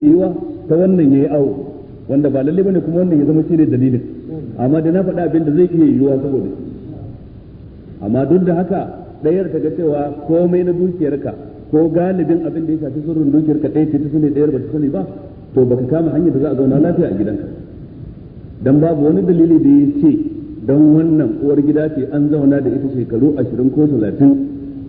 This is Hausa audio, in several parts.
Yiwa ta wannan yayi awo, wanda ba lalle bane kuma wannan ya zama shine dalilin, amma da na faɗa abin da zai iya yiwuwa saboda shi. Amma duk da haka ɗayar ta ga cewa komai na dukiyarka ko galibin abin da ya shafi sirrin dukiyarka ɗaya ce ta sani, ɗayar ba ta sani ba, to baka kama hanyar da za a zauna lafiya a gidanka. Dan babu wani dalili da ya ce dan wannan uwar gida ce an zauna da ita shekaru 20 ko 30,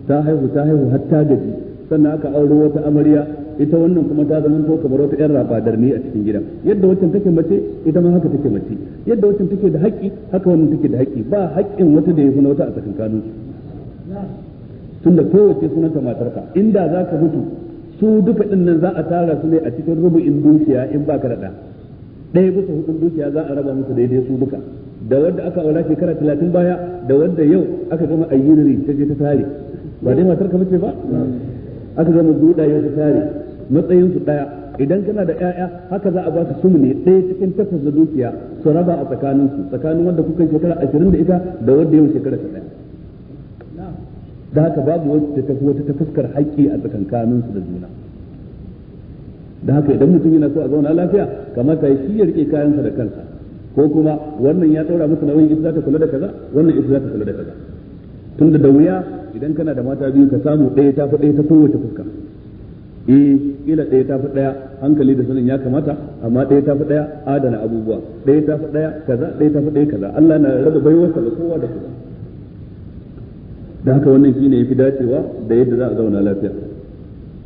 ta haihu ta haihu har ta gaji, sannan aka auro wata amarya, ita wannan kuma ta zama to kamar wata yan rabadarni a cikin gidan. Yadda wancan take mace, ita ma haka take mace. Yadda wancan take da haƙƙi, haka wannan take da haƙƙi. Ba haƙƙin wata da yafi na wata a tsakankanin su, tunda kowace sunanta matarka. Inda za ka mutu, su duka din nan za a tara su ne a cikin rubu'in dukiya. In baka da ɗa, ɗaya bisa hudun dukiya za a raba musu daidai su duka, da wadda aka aura shekara 30 baya da wadda yau aka gama ayyuriri ta je ta tare. Ba dai matar ka bace ba, aka gama buɗa yau ta tare, matsayin su ɗaya. Idan kana da ƴaƴa, haka za a ba su sumuni, ɗaya cikin takwas da dukiya, su raba a tsakanin su, tsakanin wanda kuka yi shekara 20 da ita da wadda yau shekara ta ɗaya. Da haka babu wacce ta tafi wata ta fuskar haƙƙi a tsakankanin su da juna. Da haka idan mutum yana so a zauna lafiya, kamata shi ya rike kayansa da kansa, ko kuma wannan ya ɗaura masa nauyin ita za ta kula da kaza, wannan ita za ta kula da kaza. Tunda da wuya idan kana da mata biyu ka samu ɗaya ta fi ɗaya ta kowace fuska. Eh, kila ɗaya ta fi ɗaya hankali da sanin ya kamata, amma ɗaya ta fi ɗaya adana abubuwa, ɗaya ta fi ɗaya kaza, ɗaya ta fi ɗaya kaza. Allah na raba baiwarsa ga kowa da kowa. Da haka wannan shine yafi dacewa da yadda za a zauna lafiya.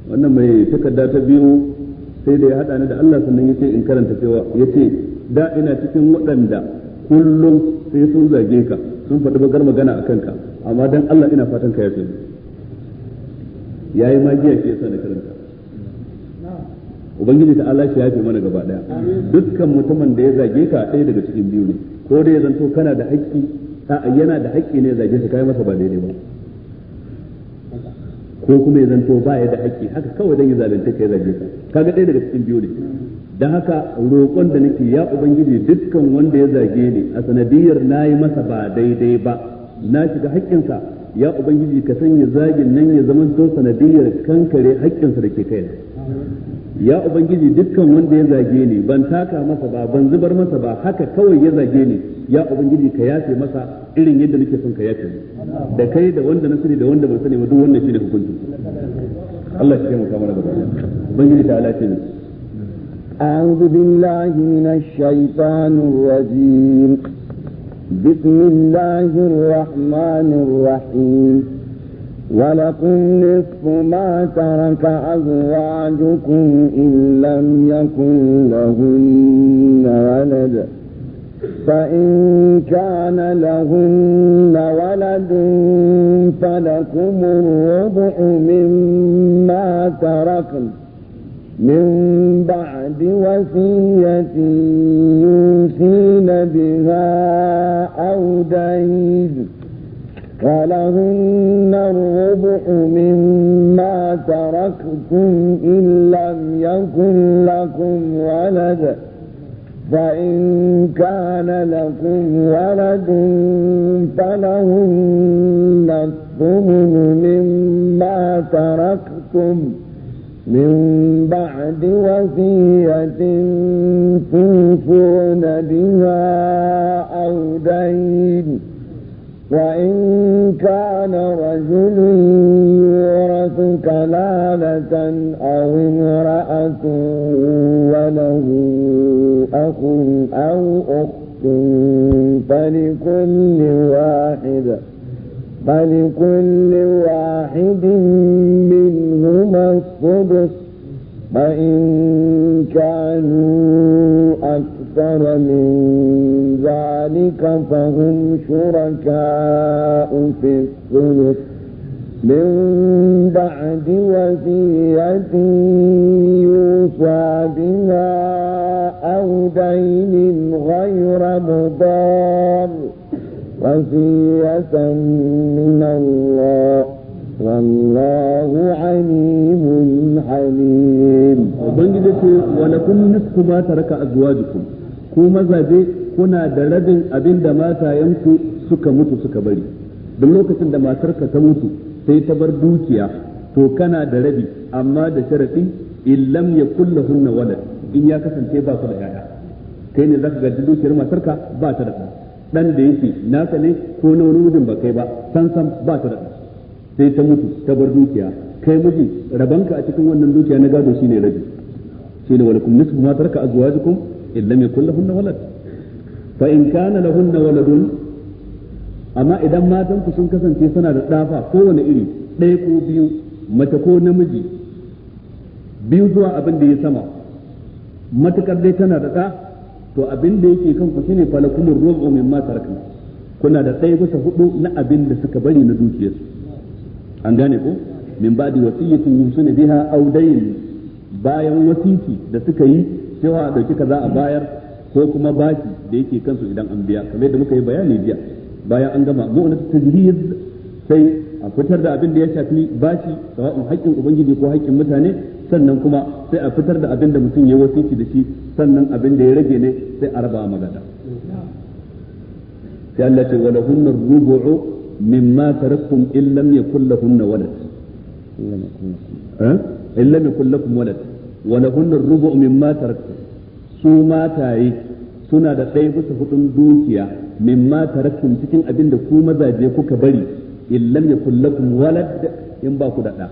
Wannan mai takarda ta biyu sai da ya haɗa ni da Allah sannan yace in karanta, cewa yace da ina cikin waɗanda kullum sai sun zage ka, sun faɗi bakar magana a kanka, amma dan Allah ina fatan ka yafe mu. Yayi magiya, shi yasa na karanta. Ubangiji ta Allah shi yafe mana gaba daya. Dukkan mutumin da ya zage ka, ɗaya daga cikin biyu ne: ko dai ya zanto kana da haƙƙi, a yana da haƙƙi ne ya zage ka, kai masa ba daidai ba, ko kuma ya zanto ba ya da haƙƙi, haka kawai dan ya zalunce ka ya zage ka. Kaga ɗaya daga cikin biyu ne. Dan haka roƙon da nake, ya Ubangiji, dukkan wanda ya zage ni a sanadiyar nayi masa ba daidai ba, na shiga haƙƙinsa, ya Ubangiji, ka sanya zagin nan ya zama to sanadiyar kankare haƙƙinsa da ke kaina. Ya Ubangiji, dukkan wanda ya zage ni, ban taka masa ba, ban zubar masa ba, haka kawai ya zage ni, ya Ubangiji, ka yafe masa irin yadda nake son ka yafe ni. Da kai da wanda na sani da wanda ban sani ba, duk wannan shine hukuncin. Allah ya taimaka mana gaba. Ubangiji ta ala ce ni. أعوذ بالله من الشيطان الرجيم. بسم الله الرحمن الرحيم. ولكم نصف ما ترك أزواجكم إن لم يكن لهن ولد، فإن كان لهن ولد فلكم الربع مما تركن من بعد وصية يوصين بها أو دين، فلهن الربع مما تركتم إن لم يكن لكم ولد، فإن كان لكم ولد فلهن الثمن مما تركتم من بعد وصية توصون بها أو دين. وإن كان رجل يورث كلالة أو امرأة وله أخ أو أخت فلكل واحد منهما السدس، فإن كانوا أكثر من ذلك فهم شركاء في الثلث من بعد وصية يوصى بها أو دين غير مضار، وصية من الله، والله عليم حليم. Ubangiji ce: wa lakum nisfu ma taraka azwajukum. Ku mazaje kuna da rabin abin da matayenku suka mutu suka bari. Duk lokacin da matarka ta mutu sai ta bar dukiya, to kana da rabi, amma da sharadi In lam yakul lahunna walad, in ya kasance ba su da yaya. Kai ne zaka gaji dukiyar matarka ba ta da ɗa, dan da yake naka ne ko na wani mijin ba kai ba, san san ba ta da ɗa, sai ta mutu ta bar dukiya. Kai miji rabanka a cikin wannan dukiya na gado shine rabi, shine walakum nisfu ma taraka azwajukum in lam yakul lahunna walad. Fa in kana lahunna waladun, amma idan matan ku sun kasance suna da ɗafa kowane iri, ɗaya ko biyu, mace ko namiji, biyu zuwa abin da ya sama, matukar dai tana da ɗa, to abin da yake kanku shine falakumur rubu mimma tarakna, kuna da 1/4 na abin da suka bari na dukiyarsu. An gane ko? Min ba'di wasiyatin yusuna biha aw dayn, bayan wasiki da suka yi cewa a dauki kaza a bayar, ko kuma bashi da yake kansu idan an biya, kamar yadda muka yi bayani jiya. Bayan an gama mu'nat tajhiz, sai a fitar da abin da ya shafi bashi, sawa'un haƙƙin ubangiji ko haƙƙin mutane, sannan kuma sai a fitar da abin da mutum ya wasiki da shi, sannan abin da ya rage ne sai a raba magada. Sai Allah ce wala hunna rubu'u mimma taraktum in lam yakul lahunna walad, in lam yakul lakum walad, wala hunna rubu'u mimma taraktum, su mataye suna da 1/4 dukiya mimma taraktum, cikin abin da ku mazaje kuka bari, in lam yakul lakum walad, in ba ku da ɗa.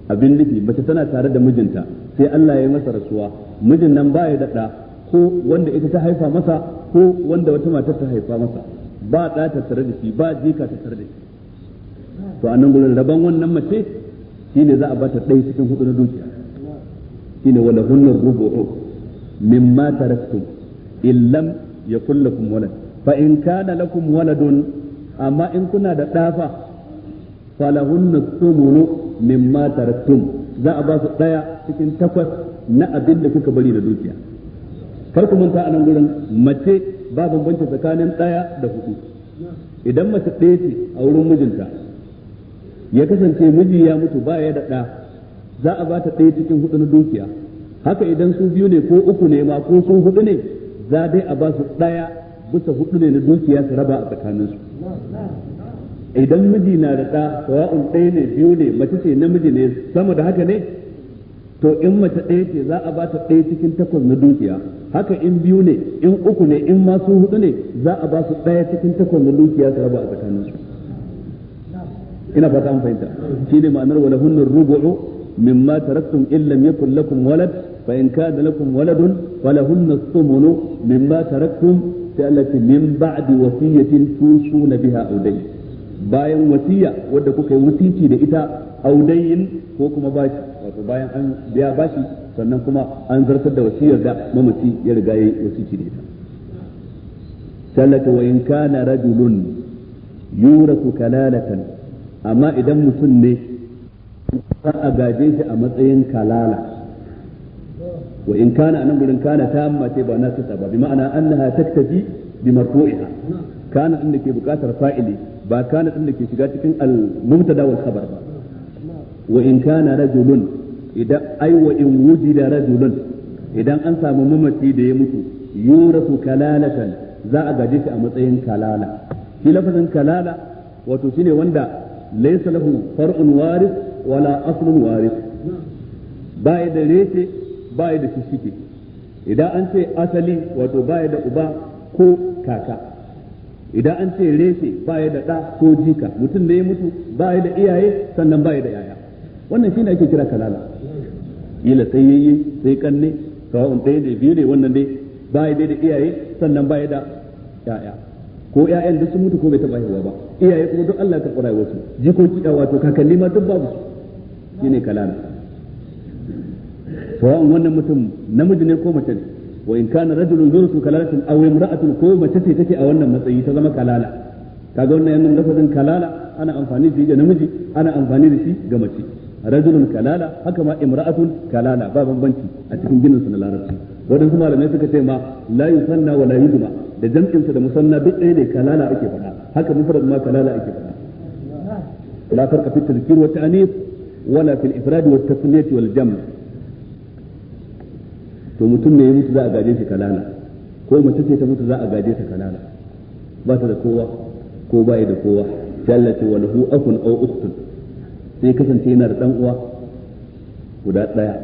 Abin nufi mace tana tare da mijinta sai Allah ya yi masa rasuwa, mijin nan baya da ɗa, ko wanda ita ta haifa masa ko wanda wata matar ta haifa masa, ba ɗa ta tare da shi, ba jika ta tare da shi. To a nan gurin rabon wannan mace shine za a bata 1/4 na dukiya, shine wala hunnar rubu'u mimma taraktum in lam yakul lakum walad. Fa in kana lakum waladun, amma in kuna da ɗa fa falahunna thumunu mimma taraktum, za a ba su 1/8 na abin da kuka bari da dukiya. Kar ku manta a nan gurin mace ba bambanci tsakanin 1 da 4. Idan mace ɗaya ce a wurin mijinta, ya kasance miji ya mutu ba ya da ɗa, za a ba ta 1/4 na dukiya. Haka idan su biyu ne ko uku ne ma ko su hudu ne, za dai a ba su 1/4 ne na dukiya su raba a tsakaninsu. Idan miji na da ɗa, sawa'un ɗaya ne biyu ne, mace ce namiji ne, sama da haka ne, to in mace ɗaya ce za a ba ta 1/8 na dukiya. Haka in biyu ne, in uku ne, in ma su hudu ne, za a ba su 1/8 na dukiya su raba a tsakaninsu. Ina fata an fahimta. Shine ma'anar wala hunnar rubu'u mimma taraktum in lam yakul lakum walad, fa in kana lakum waladun falahunna thumunu mimma taraktum, sai Allah ce min ba'di wasiyatin tusuna biha aw dayn, bayan wasiya wadda kuka yi wasici da ita, aw dayn ko kuma bashi, wato bayan an biya bashi sannan kuma an zartar da wasiyar da mamaci ya riga yayi wasici da ita. Sai Allah ce wa in kana rajulun yurasu kalalatan, amma idan mutum ne za a gaje shi a matsayin kalala. Wa in kana, anan gurin kana tamma ce ba nasita ba, bi ma'ana annaha taktafi bi marfu'iha. Kana din da ke bukatar fa'ili, ba kana din da ke shiga cikin al-mubtada wal khabar ba. Wa in kana rajulun, idan ai wa in wujida rajulun, idan an samu mamaci da ya mutu, yurasu kalalatan, za a gaje shi a matsayin kalala. Shi lafazin kalala wato shine wanda laysa lahu far'un waris wala aslun waris, ba da reshe ba da shishike. Idan an ce asali wato ba da uba ko kaka, idan an ce reshe ba da ɗa ko jika, mutum da ya mutu ba da iyaye sannan ba da yaya, wannan shine ake kira kalala. Kila sai yayye sai kanne, sawa'un ɗaya da biyu ne, wannan dai ba da iyaye sannan ba da yaya, ko ƴaƴan duk sun mutu ko bai taɓa haihuwa ba, iyaye kuma duk Allah ya karɓi rayuwarsu, jikoki wato kakanni ma duk babu su, shine kalala. Sawa'un wannan mutum namiji ne ko mace ne. Wa in kana rajulun yurisu kalalatan aw imra'atun, ko mace ce take a wannan matsayi ta zama kalala. Kaga wannan yannan lafazin kalala ana amfani da shi ga namiji, ana amfani da shi ga mace. Rajulun kalala, haka ma imra'atun kalala, ba bambanci a cikin ginin su na larabci. Wadansu malamai suka ce ma la yusanna wa la yujma, da jam'in sa da musanna duk ɗaya ne, kalala ake faɗa, haka mufrad ma kalala ake faɗa. La farqa fi tadhkir wa ta'nif wala fil ifrad wa tasniyah wal jam'. To mutum ne ya mutu za a gaje shi kalala, ko mace ce ta mutu za a gaje ta kalala, ba ta da kowa ko ba da kowa. Sai Allah ce walahu akun aw ukhtun, sai kasance yana da dan uwa guda daya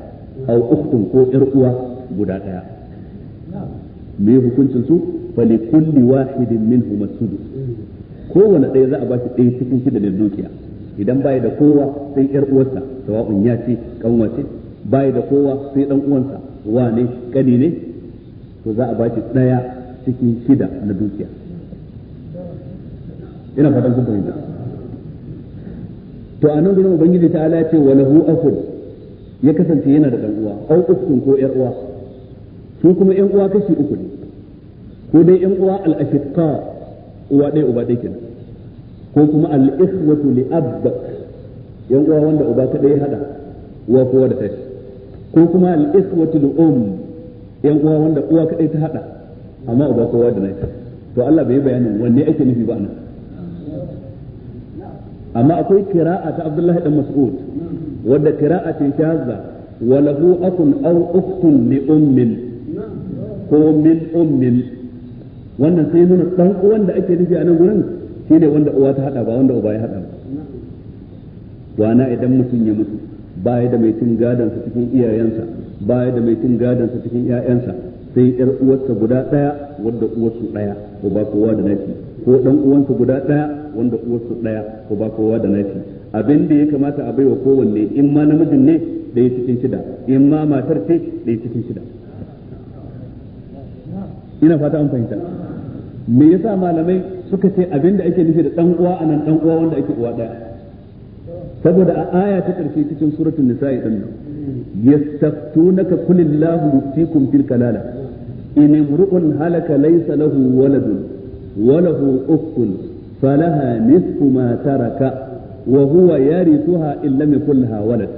aw ukhtun ko yar uwa guda ɗaya. Me hukuncin su? Fali kulli wahidin minhum as-sudus. Kowane ɗaya za a ba shi ɗaya cikin shida da dukiya. Idan bai da kowa sai yar uwarsa, sawa'un ya ce kanwa ce, bai da kowa sai dan uwansa, wane kani ne, to za a ba shi ɗaya cikin shida na dukiya. Ina fatan kun fahimta. To a nan gurin Ubangiji ta ala ce wa lahu akhun, ya kasance yana da dan uwa, au ukhtun ko yar uwa. Su kuma yan uwa kashi uku ne, ko dai yan uwa al-ashiqqa, uwa ɗaya uba ɗaya kenan, ko kuma al-ikhwatu li ab, yan uwa wanda uba kadai ya hada uwa kowa da tashi, ko kuma al-ikhwatu li um, yan uwa wanda uwa kadai ta hada amma uba kowa da nashi. To Allah bai bayanin wanne ake nufi ba anan. Amma akwai qira'a ta Abdullahi dan Mas'ud wadda qira'a ce shazza, wa lahu akhun aw ukhtun li ummin ko min ummin. Wannan sai nuna dan uwan da ake nufi a nan gurin shine wanda uwa ta hada ba wanda uba ya hada ba. Wana idan mutum ya mutu baya da mai cin gadon sa cikin iyayensa, baya da mai cin gadon sa cikin ƴaƴansa, sai ƴar uwarsa guda ɗaya wanda uwarsu ɗaya uba kowa da nashi, ko dan uwansa guda ɗaya wanda uwarsu ɗaya uba kowa da nashi. Abin da ya kamata a baiwa kowanne, in ma namijin ne ɗaya cikin shida, in ma matar ce ɗaya cikin shida. Ina fata an fahimta. Me yasa malamai suka ce abin da ake nufi da dan uwa anan dan uwa wanda ake uwa ɗaya? Saboda a aya ta ƙarshe cikin suratul nisa'i din nan, yastaftunaka qulillahu yuftikum fil kalala in imru'un halaka laysa lahu waladun wa lahu ukhtun falaha nisfu ma taraka wa huwa yarithuha in lam yakul laha walad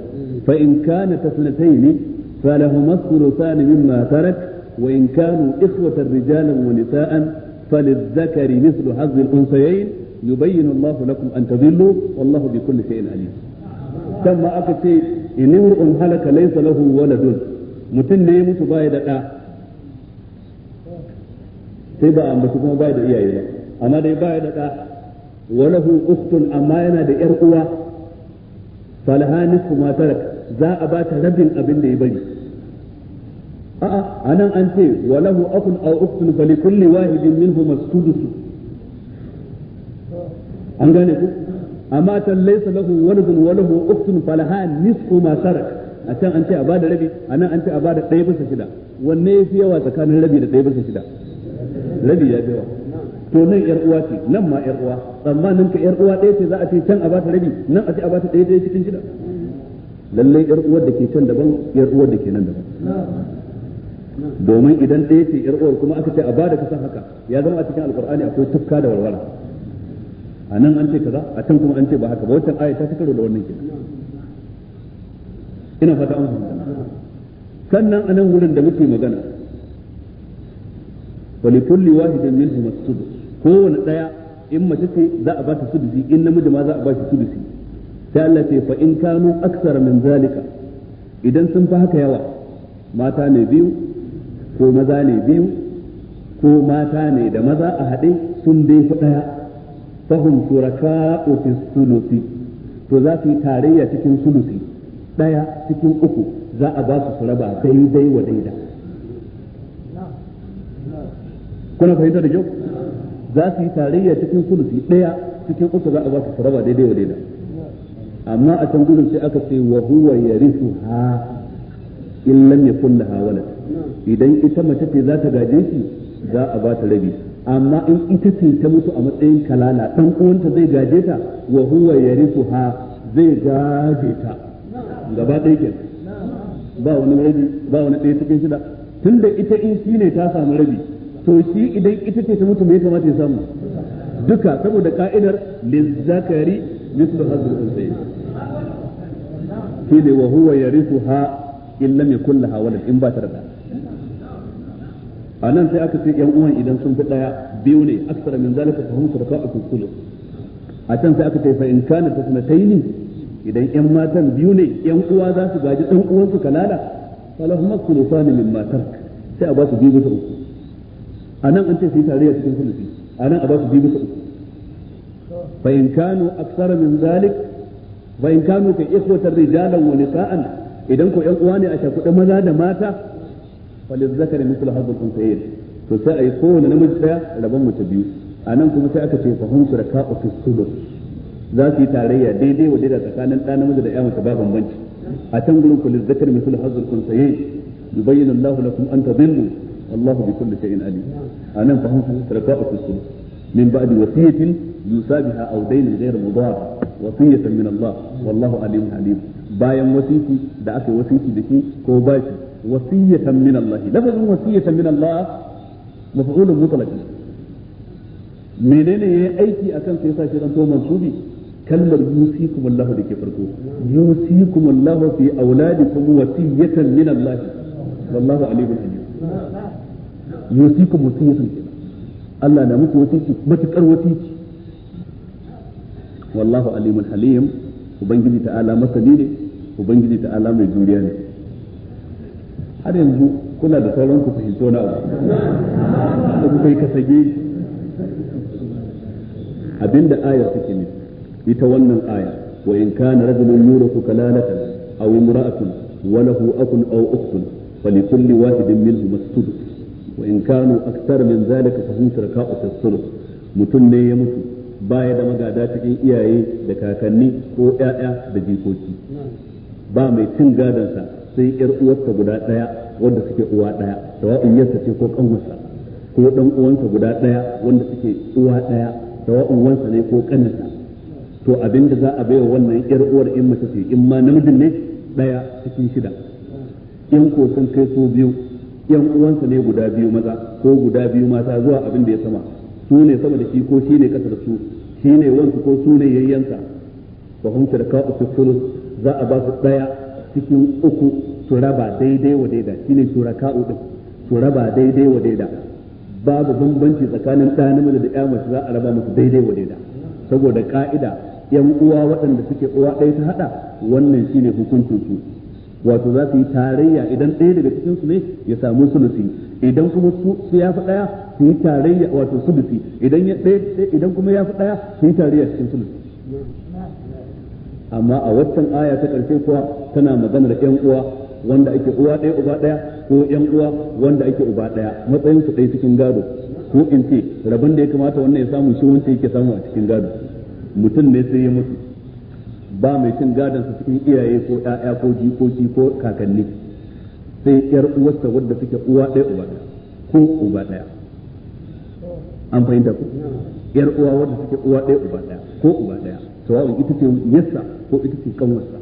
fa in kanat ithnatayn falahuma thuluthan mimma tarak wa in kanu ikhwatan rijalan wa nisa'an فللذكر مثل حظ الأنثيين يبين الله لكم أن تضلوا والله بكل شيء عليم. كما أكتي إن امرؤ هلك ليس له ولد، mutum ne mutu baya da ɗa, sai ba ambaci kuma baya da iyaye ba, amma dai baya da ɗa, walahu ukhtun, amma yana da ƴar uwa, falaha nisfu ma tarak, za a ba ta rabin abin da ya bari. A'a, anan an ce walahu akhun aw ukhtun falikulli wahidin minhum as-sudus. An gane ku? Amma tan laysa lahu waladun wa lahu ukhtun falaha nisfu ma tarak. A can an ce a bada rabi, anan an ce a bada 1/6. Wanne yafi yawa tsakanin rabi da 1/6? Rabi ya fi yawa. To nan yar uwa ce, nan ma yar uwa. Tsammanin ka yar uwa ɗaya ce za a ce can a bata rabi, nan a ce a bata 1 cikin 6. Lallai yar uwar da ke can daban, yar uwar da ke nan daban. Domin idan ɗaya ce yar uwar kuma aka ce a bada kasan haka, ya zama a cikin alkur'ani akwai tufka da walwala. A nan an ce kaza, a can kuma an ce ba haka ba. Wancan aya ta ci karo da wannan kenan. Ina fata an fahimta. Sannan a nan wurin da muke magana, wa li kulli wahidin minhum as-sudus, kowane ɗaya in mace ce za a ba ta sudusi, in namiji ma za a ba shi sudusi. Sai Allah ce fa in kanu aksara min zalika, idan sun fi haka yawa, mata ne biyu ko maza ne biyu ko mata ne da maza a haɗe sun dai fi ɗaya, fahum shuraka'u fi sulusi, to za su yi tarayya cikin sulusi, 1 cikin 3 za a ba su su raba daidai wa daida. Kuna fahimta da kyau? Za su yi tarayya cikin sulusi, 1 cikin 3 za a ba su su raba daidai wa daida. Amma a can gudun sai aka ce wa huwa yarithuha in lam yakul laha walad. Idan ita mace ce za ta gaje shi, za a ba ta rabi. Amma in ita ce ta mutu a matsayin kalala, dan uwanta zai gaje ta, wa huwa yarithuha, zai gaje ta gaba ɗaya kenan. Ba wani rabi, ba wani 1 cikin 6. Tunda ita in shi ne ta samu rabi, to shi idan ita ce ta mutu me ya kamata ya samu? Duka, saboda ka'idar lizzakari mislu hazzul unsayi. Shi ne wa huwa yarithuha in lam yakul laha walad, in ba ta da. A nan sai aka ce yan uwan idan sun fi 1, 2 ne, aksara min zalika fa hum shuraka'u fi thuluth. A can sai aka ce fa in kana tasnataini, idan yan matan biyu ne, yan uwa za su gaji dan uwansu kalala, falahum thuluthani mimma tarak, sai a ba su 2 bisa 3. A nan an ce su yi tarayya cikin sulusi, a nan a ba su 2 bisa 3. Fa in kanu aksara min zalik, fa in kanu ka ikhwatan rijalan wa nisa'an, Idan ko ƴan uwa ne a cakuɗe maza da mata, falizzakari mislu hazzul unsayayn, to sai a yi kowane namiji ɗaya rabon mace biyu. A nan kuma sai aka ce fahum shuraka'u fi sulus, za su yi tarayya daidai wa daidai tsakanin ɗa namiji da ƴa mace, ba bambanci. A can gurin kullu zakar mislu hazzul unsayayn yubayyinu Allahu lakum an tadillu wallahu bi kulli shay'in alim. A nan fahum shuraka'u fi sulus min ba'di wasiyatin yusa biha aw daynin ghayr mudar wasiyatan min Allah wallahu alimun halim. Bayan wasiki da aka yi wasiki da shi ko bashi, wasiyatan min Allah. Lafazin wasiyatan min Allah maf'ulun mutlaq. Menene yayi aiki akan sai sa shi zan to mansubi? Kalmar yusikum Allah da ke farko, yusikum Allah fi auladikum wasiyatan min Allah wallahu alimun halim. Yusikum wasiyatan kenan, Allah na muku wasiki, matukar wasiki. Wallahu alimun halim, ubangiji ta'ala masani ne, ubangiji ta'ala mai juriya ne. Har yanzu kuna da sauran ku fahimci wani abu da kuka yi kasage. Abinda ayar take nufi ita wannan aya, wa in kana rajulun yurathu kalalatan aw imra'atun wa lahu akun aw ukhtun falikulli wahidin minhum as-sudus wa in kanu akthara min dhalika fa hum shuraka'u fi as-sulus. Mutum ne ya mutu baya da magada cikin iyaye da kakanni ko ƴaƴa da jikoki, ba mai cin gadonsa sai ƴar uwarsa guda ɗaya wanda suke uwa ɗaya, sawa'un yarsa ce ko ƙanwarsa, ko ɗan uwansa guda ɗaya wanda suke uwa ɗaya, sawa'un wansa ne ko ƙaninsa. To abinda za a baiwa wannan ƴar uwar in mace ce, in ma namijin ne, ɗaya cikin shida. In ko sun kai su biyu, ƴan uwansa ne guda biyu maza ko guda biyu mata zuwa abin da ya sama, su ne sama da shi ko shi ne ƙasa da su, shi ne wansu ko su ne yayyansa, fa hum shuraka'u fi thuluth, za a ba su ɗaya cikin uku su raba daidai wa daida. Shine shuraka'u din, su raba daidai wa daida, babu bambanci tsakanin ɗa namiji da ƴa mace, za a raba musu daidai wa daida. Saboda ka'ida ƴan uwa waɗanda suke uwa ɗaya ta haɗa, wannan shine hukuncin su, wato za su yi tarayya idan ɗaya daga cikin su ne ya samu sulusi, idan kuma su ya fi ɗaya su yi tarayya, wato sulusi, idan ya ɗaya, idan kuma ya fi ɗaya su yi tarayya cikin sulusi. Amma a waccan aya ta ƙarshe kuwa tana maganar ƴan uwa wanda ake uwa ɗaya uba ɗaya ko ƴan uwa wanda ake uba ɗaya, matsayin su ɗaya cikin gado, ko in ce rabon da ya kamata wannan ya samu shi wancan yake samu a cikin gado. Mutum ne sai ya mutu ba mai cin gadon sa cikin iyaye ko ƴaƴa ko jikoki ko kakanni, sai ƴar uwarsa wadda suke uwa ɗaya uba ɗaya ko uba ɗaya. An fahimta ko? Ƴar uwa wadda suke uwa ɗaya uba ɗaya ko uba ɗaya, sawa'un ita ce yarsa ko ita ce kanwarsa,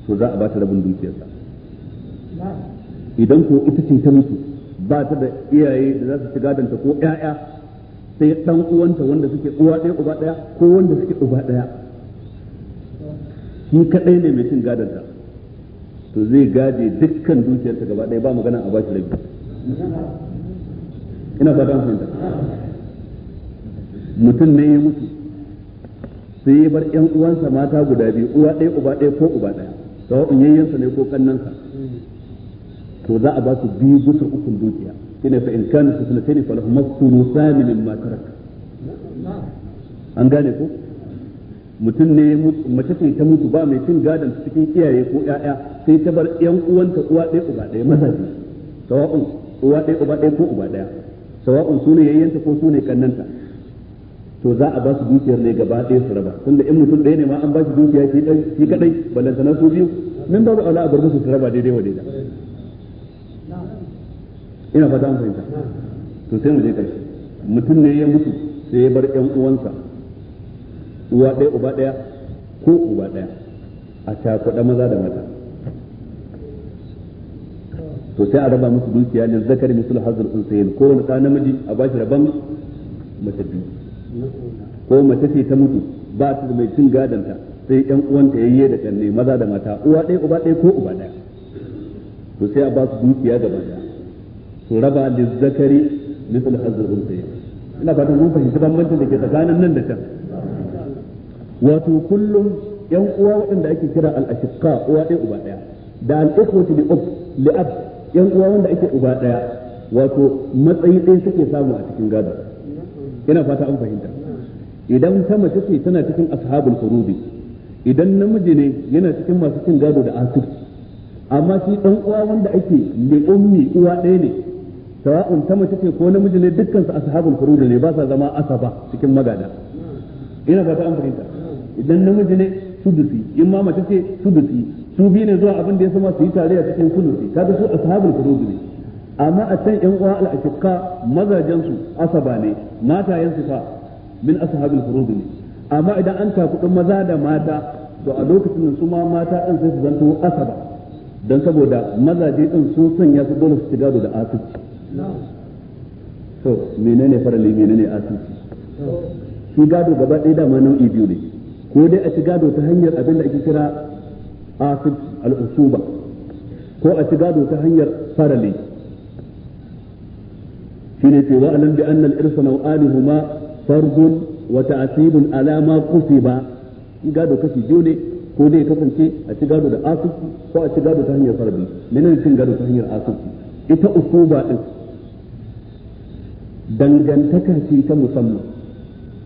to za a ba ta rabin dukiyarsa. Idan ko ita ce ta mutu ba ta da iyaye da za su ci gadonta ko ƴaƴa, sai dan uwanta wanda suke uwa ɗaya uba ɗaya ko wanda suke uba ɗaya, shi kadai ne mai cin gadonta, to zai gaje dukkan dukiyarta gaba ɗaya, ba magana a bashi rabi. Ina fata an fahimta. Mutum ne ya mutu sai ya bar ƴan uwansa mata guda biyu, uwa ɗaya uba ɗaya ko uba ɗaya, sawa'un yayyansa ne ko kannansa, to za a ba su biyu bisa ukun dukiya. Shine fa in kana sunnatayn falahum thuluthani mimma tarak. An gane ko? Mutum ne mace ce ta mutu ba mai cin gadon cikin iyaye ko ƴaƴa, sai ta bar ƴan uwanta uwa ɗaya uba ɗaya mazaje, sawa'un uwa ɗaya uba ɗaya ko uba ɗaya, sawa'un su ne yayyanta ko su ne kannanta, to za a ba su dukiyar ne gaba ɗaya su raba. Tunda in mutum ɗaya ne ma an ba shi dukiya shi kadai, ballantana su biyu, min babu aula a bar musu su raba daidai wa daida. Ina fata an fahimta. To sai mu je ƙarshe. Mutum ne ya mutu sai ya bar ƴan uwansa uwa ɗaya uba ɗaya ko uba ɗaya a cakuɗa maza da mata, to sai a raba musu dukiya ne zakari mislu hazzul unsayin, ko wani ɗa namiji a ba shi rabon mace biyu, ko mace ce ta mutu ba ta da mai cin gadonta sai ƴan uwanta yayye da kanne maza da mata, uwa ɗaya uba ɗaya ko uba ɗaya, to sai a ba su dukiya gaba ɗaya su raba lizzakari mislu hazzul unsayin. Ina fatan kun fahimci bambancin da ke tsakanin nan da can. Wato kullum yan uwa waɗanda ake kira al-ashiqqa uwa ɗaya uba ɗaya da al-ikhwatu li ab, yan uwa wanda ake uba ɗaya, wato matsayi ɗaya suke samu a cikin gado. Ina fata an fahimta. Idan ta mace ce tana cikin ashabul furudi, idan namiji ne yana cikin masu cin gado da asibiti. Amma shi dan uwa wanda ake li ummi uwa ɗaya ne, sawa'un ta mace ce ko namiji ne, dukkan su ashabul furud ne, ba sa zama asaba cikin magada. Ina fata an fahimta. Idan namiji ne sudusi, in ma mace ce sudusi, su biyu ne zuwa abin da ya sama su yi tare a cikin sulusi, kaga su ashabul furud ne. Amma a can yan uwa al-ashiqa mazajen su asaba ne, matayen su fa min ashabul furud ne. Amma idan an takuɗin maza da mata, to a lokacin nan su ma mata din sai su zanto asaba, dan saboda mazaje din sun sanya su dole su gado da asibci. To menene farali, menene asibci? Shi gado gaba ɗaya dama nau'i biyu ne, ko dai a ci gado ta hanyar abin da ake kira asibci al-usuba, ko a ci gado ta hanyar farali. Shine ce wa alam bi anna al-irsa naw'ani huma fardun wa ta'sibun ala ma qusiba. Shi gado kashi biyu ne, ko dai kasance a ci gado da asibci ko a ci gado ta hanyar farali. Menene cin gado ta hanyar asibci? Ita usuba din dangantaka ce ta musamman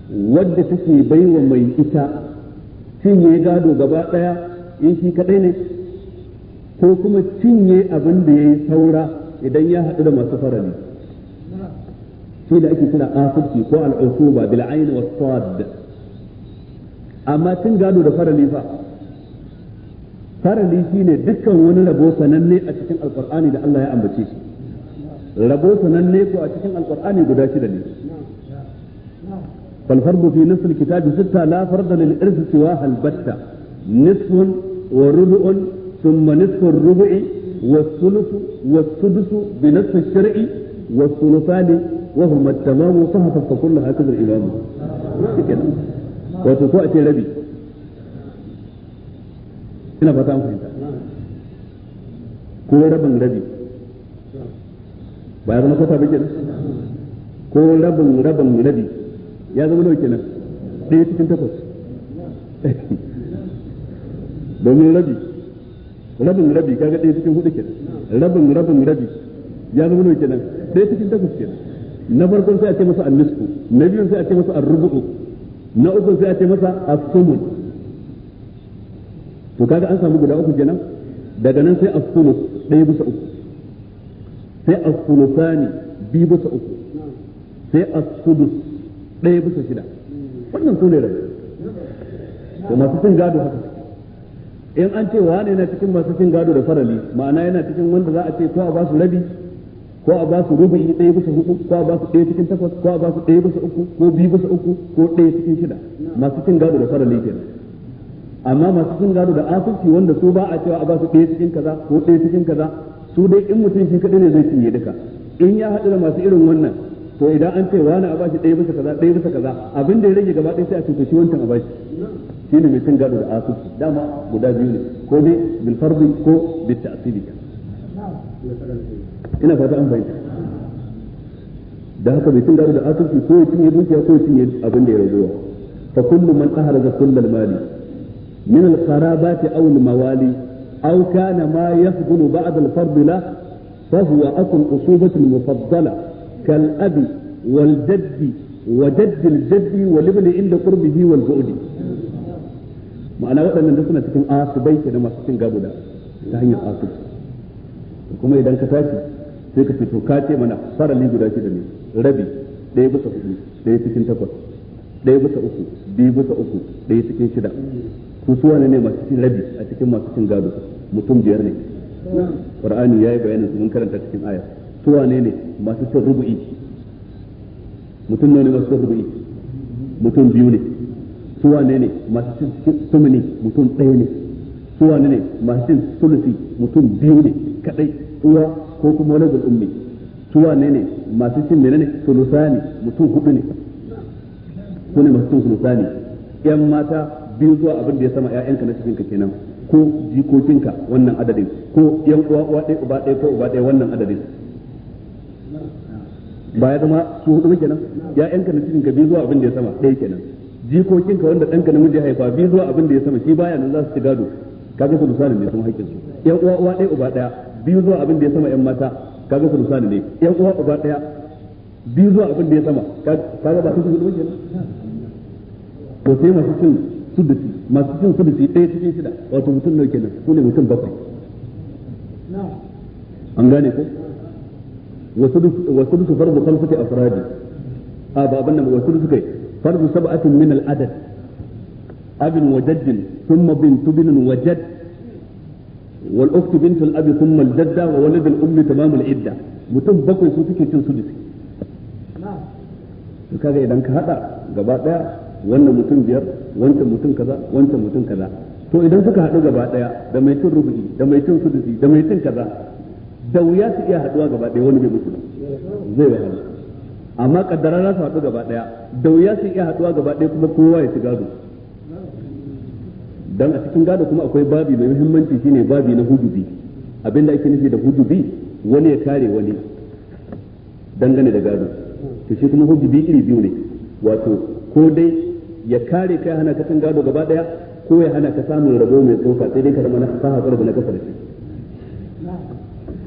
wadda take baiwa mai ita cinye gado gaba daya in shi kadai ne, ko kuma cinye abin da ya yi saura idan ya haɗu da masu farali. Shi da ake kira asibci ko al'usuba bil ayn was sad. Amma cin gado da farali fa, farali shine dukkan wani rabo sananne a cikin alqur'ani da Allah ya ambace shi. Rabo sananne ko a cikin alqur'ani guda shida ne. Fal fardu fi nisf alkitab sitta la farda lil irth siwaha albatta, nisfun wa rubu'un thumma nisfu ar-rubu'i was-thuluth was-sudus bi nisf ash-shar'i was-thuluthani wa huma at-tamam fa fa kullu hakadha al-imam. Wato ko a ce rabi, ina fata an fahimta, ko rabin rabi ba ya zama kwata ba kenan, ko rabin rabin rabi ya zama nawa kenan? 1 cikin 8. Domin rabi rabin rabi kaga 1 cikin 4 kenan, rabin rabin rabi ya zama nawa kenan? 1 cikin 8 kenan. Na farkon sai a ce masa an-nisfu, na biyun sai a ce masa ar-rubu'u, na ukun sai a ce masa as-sumun. To kaga an samu guda uku kenan. Daga nan sai as-sulus 1 bisa 3, sai as-sulusani 2 bisa 3, sai as-sudus 1 bisa 6. Wannan su ne rabi. To masu cin gado haka suke. In an ce wane yana cikin masu cin gado da farali, ma'ana yana cikin wanda za a ce ko a ba su rabi, ko a ba su rubu'i 1 bisa 4, ko a ba su 1 cikin 8, ko a ba su 1 bisa 3, ko 2 bisa 3, ko 1 cikin 6. Masu cin gado da farali kenan. Amma masu cin gado da asirci wanda su ba a cewa a ba su 1 cikin kaza ko 1 cikin kaza, su dai in mutum shi kaɗai ne zai cinye duka. In ya haɗu da masu irin wannan, to idan an ce wani a bashi 1 bisa kaza, 1 bisa kaza, abin da ya rage gaba ɗaya sai a ce to shi wancan a bashi. Shi ne mai cin gado da asirci. Dama guda biyu ne, ko dai bil fardi ko bil ta'sili. Ina fata an fahimta. Da haka mai cin gado da asirci ko ya cinye dukiya ko ya cinye abin da ya ragowa. Fa kullu man ahraza kullal mali من القرابات أو الموالي أو كان ما يفضل بعد الفرض له فهو أخو الأصوبة المفضلة كالأب والجد وجد الجد والابن عند قربه والبعد. ma'ana waɗannan da suna cikin asibai ke da masu cin gado da ta hanyar asib. Kuma idan ka tashi sai ka fito ka ce mana farali guda shida ne, rabi 1 bisa 4, 1 cikin 8, 1 bisa 3, 2 bisa 3, 1 cikin 6. Su suwa ne masu cin rabi a cikin masu cin gado? Mutum 5 ne. Qur'ani yayi bayanin su, mun karanta cikin aya. Su wane ne masu cin rubu'i? Mutum nawa ne masu cin rubu'i? Mutum 2 ne. Su wane ne masu cin sumuni? Mutum 1 ne. Su wane ne masu cin sulusi? Mutum 2 ne kadai, uwa ko kuma waladul ummi. Su wane ne masu cin menene sulusani? Mutum 4 ne. Su ne masu cin sulusani. Yan mata 2 zuwa abin da ya sama, ƴaƴanka na cikinka kenan, ko jikokinka wannan adadin, ko yan uwa uwa ɗaya uba ɗaya ko uba ɗaya wannan adadin. Ba ya zama su 4 ba kenan? Ƴaƴanka na cikinka 2 zuwa abin da ya sama 1 kenan, jikokinka wanda ɗanka namiji ya haifa 2 zuwa abin da ya sama, shi baya nan za su ci gado, kaga su lusani ne sun haƙƙin su. Yan uwa uwa ɗaya uba ɗaya 2 zuwa abin da ya sama ƴan mata, kaga su lusani ne. Yan uwa uba ɗaya 2 zuwa abin da ya sama, kaga ba su 4 ba kenan? To sai masu cin sudusi, masu cin sudusi 1 cikin 6, wato mutum nawa kenan? Su ne mutum 7. An gane ko? Wasu su fardu khamsati afradi, a ba abin nan, wasu su kai fardu sab'atin min al-adad, abin wa jaddin thumma bintu binin wa jadd wal ukhtu bintu al-abi thumma al-jadda wa walad al-ummi tamam al-idda. Mutum bakwai su suke cin sudusi. To kaga idan ka hada gaba daya wannan mutum biyar, wancan mutum kaza, wancan mutum kaza, to idan suka hadu gaba daya da mai cin rubu'i da mai cin sudusi da mai cin kaza, da wuya su iya haduwa gaba daya wani bai mutu ba, zai wahala. Amma kaddara za su haɗu gaba daya, da wuya su iya haduwa gaba daya kuma kowa ya ci gado. Dan a cikin gado kuma akwai babi mai muhimmanci, shine babi na hujubi. Abinda ake nufi da hujubi, wani ya kare wani dangane da gado. To shi kuma hujubi iri biyu ne, wato ko dai ya kare kai hana ka cin gado gaba daya, ko ya hana ka samun rabo mai tsoka, sai dai ka zama na ka hakura da na kasa da shi.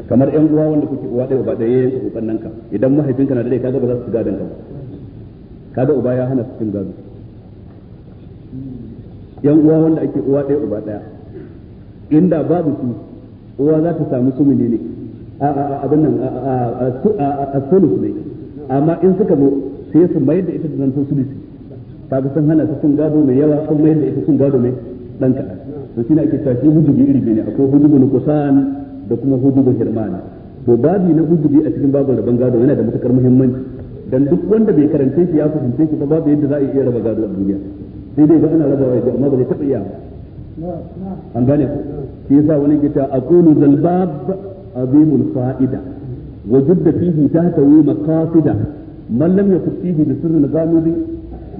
Kamar yan uwa wanda kuke uwa ɗaya uba ɗaya, yanka kokan nanka, idan mahaifinka na da rai kaga ba za su ci gadon ka ba, kaga uba ya hana su cin gado. Yan uwa wanda ake uwa ɗaya uba ɗaya, inda babu su uwa za ta samu su menene abin nan a sulus ne, amma in suka zo sai su mayar da ita da zanto sulusi, kaga sun hana ta cin gado mai yawa, sun mayar da ita cin gado mai dan kaɗan. To shine ake cewa shi hujubi iri biyu ne, akwai hujubul kusan da kuma hujubul hirman. To babi na hujubi a cikin babin rabon gado yana da matukar muhimmanci, dan duk wanda bai karance shi ya fahimce shi ba, babu yadda za a iya raba gado a duniya, sai dai ga ana rabawa ya amma ba zai taɓa iya ba. An gane ku? Shi yasa wani ke cewa aqulu zal bab azimul fa'ida wa judda fihi tahtawi maqasida man lam yakun fihi bi sirrin ghamidi